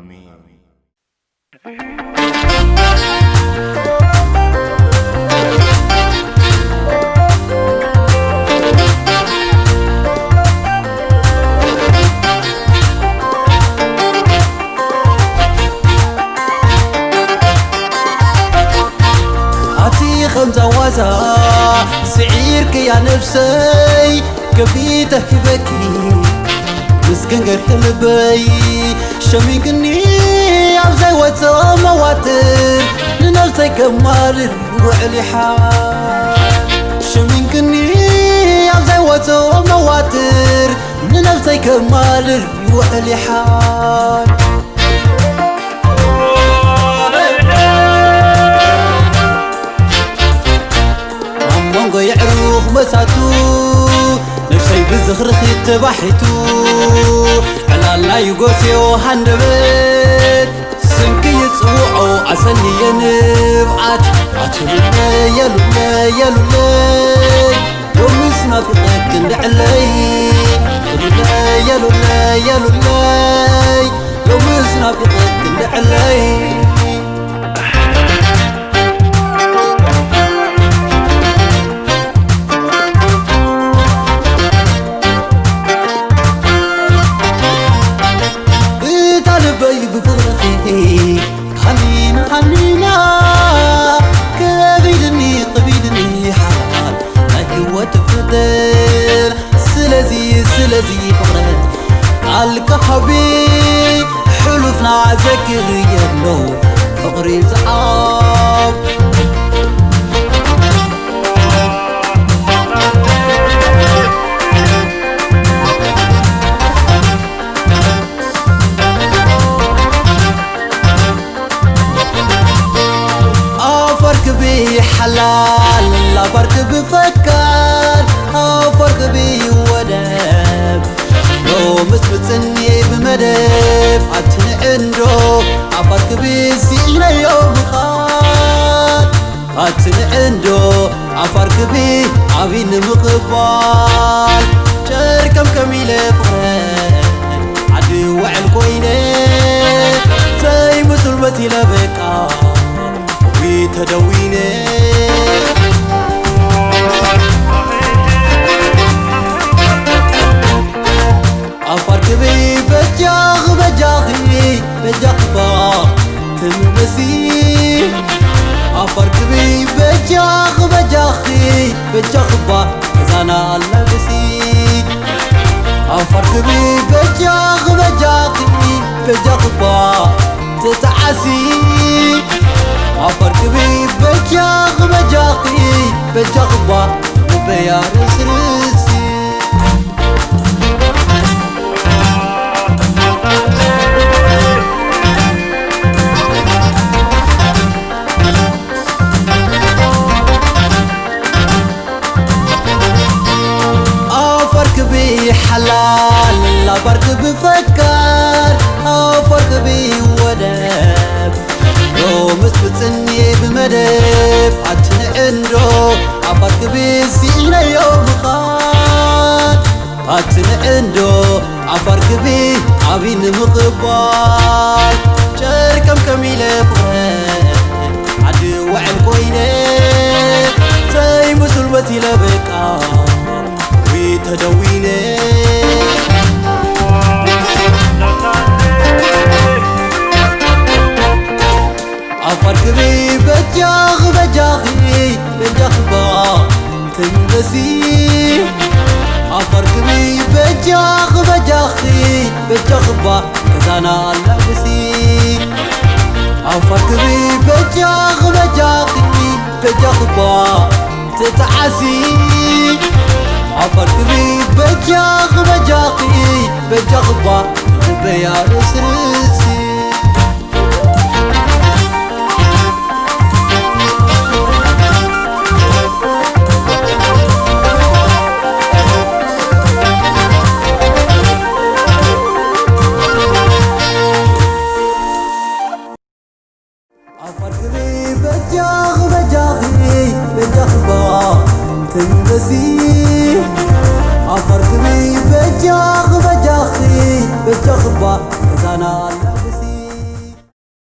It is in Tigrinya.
ኣሜን። ኣቲ ኸምዛ ዋዛ ስዒርክያ ነብሰይ ከፊተ ሂበኪ ምስክን ገርኪ ልበይ ሸሚንክኒ ኣብ ዘይወጾ መዋትር ንነብሰይ ከማልል ውዕል ይሓ ሸሚንክኒ ኣብ ዘይወጾ መዋትር ንነብሰይ ከማልል ውዕል ይሓ ኣብ መንጎ የዕሩኽ መሳቱ ነብሰይ ብዝኽርኺ ተባሒቱ ዕላላ ይጎስዮ ሃንደበት ስንኪ ይጽውዖ ኣሰንየ ንብዓት ኣትሉለ የሉለ የሉለይ ሎምስ ናፊቐክ እንድዕለይ ሉለ የሉለ የሉለይ ሎምስ ናፊቐክ እንድዕለይ እታ ልበይ ብፍቕርኺ ሃኒና ሃኒና ክቢድኒ ክቢድኒ ሓል ናይ ህይወት ፍቕር ስለዚ ስለዚ ፍቕረ ቃል ክሃቢ ሕሉፍና ዘክር የሎ ፍቕሪ ዝዓብ ኣፈርክቢ ሓላል ኣፈርክቢ ፈካር ኣፈርክቢ ወደብ ሎምስ ብጽኒ ብመደብ ኣትንዕንዶ ኣፈርክቢ ስኢነዮ ምኻድ ኣትንዕንዶ ኣፋር ክቢ ዓብይ ንምቕባል ጨርከም ከሚለ ፍቕረ ዓዲ ውዕል ኮይነ ዘይምሱል መሲለ በቃ ዊ ተደዊነ ኣፋር ክብይ በጃኺ በጃኺ በጃኽባ ትምለሲ ኣፋር ክብይ በጃኺ በጃኺ በጃኽባ ገዛና ኣላግሲ ኣፋር ክብይ በጃኺ በጃኺ በጃኽባ ትትዓሲ ኣፋር ክብይ በጃኺ በጃኺ በጃኽባ ልበያ ርስርሲ ኣፋር ክቢ ሓላል ኣፋር ክቢ ፈካር ኣፋር ክቢ ወደብ ሎምስ ብጽኒ ብመደብ ኣትንዕንዶ ኣፋር ክቢ ስኢነዮ ምኻድ ኣትንዕንዶ ኣፋር ክቢ ዓብይ ንምቕባል ጨርከም ከሚለ ፍቕረ ዓዲ ውዕል ኮይነ ዘይምሱል መሲለ በቃ ዊ ተደዊነ ኣፋር ክብይ በጃኺ በጃኺ በጃኽባ ተመለሲ ኣፋር ክብይ በጃኺ በጃኺ በጃኽባ ገዛና ኣላግሲ ኣፋር ክብይ በጃኺ በጃኺ በጃኽባ ትትዓሲ ኣፋር ክብይ በጃኺ በጃኺ በጃኽባ ልበያ ርስርሲ ኣፋር ክብይ በጃኺ በጃኺ በጃኽባ ተመለሲ ኣፋር ክብይ በጃኺ በጃኺ በጃኽባ ገዛና ኣላ